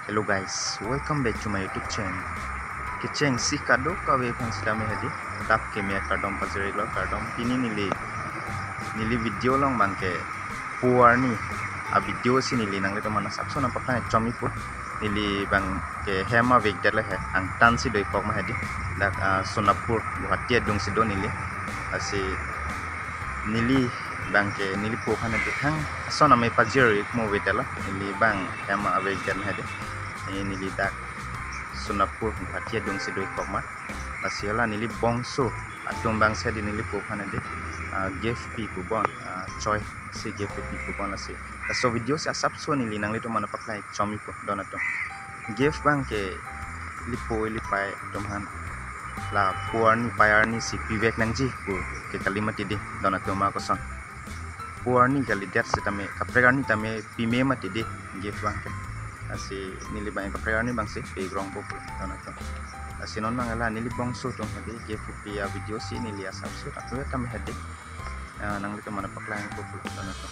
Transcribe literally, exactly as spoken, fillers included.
Hello guys, welcome back to my YouTube channel. Kechengsi kadokave aphan sitame hedi, adap keme akardom pajirlo, kardom. Pini neli, neli video along abangke po arni avideo si neli nanglitum aphan asapso nangpaklang chomikpo. Neli abangke hem avekdet le he, angtan si do-ik kok ma hedi. Dak, ah, Sonapur, Guwahati adung si do neli. Lasi neli abangke neli po aphan hedi hang ason amei pajir-ik mo avedetlo. Neli abang hem avekdet ma hedi. Neli, neli dak Sonapur, Guwahati adung si do-ik kok ma. Lasi hala neli bongso atum abangsi hedi neli po aphan hedi, ah, gift pi pu bon, ah, choi si gift pi pu bon lasi. Laso video si asapso neli nanglitum aphan nangpaklang chomikpo don atum. Gift abangke ili po ili pei atum aphan la po arni pei arni si pivek nangji pu ke kali mati di don atum, ma koson. Po arni kalidet sitame, kaprek arni tame pime mati di gift abangke. Lasi neli abang kaprek arni abangsi pe grong po pu don atum. Lasi non abang hala neli bongso atum hedi gift pi avideo si neli asapso atum tame hedi, ah, nanglitum aphan nangpaklang po pu don atum.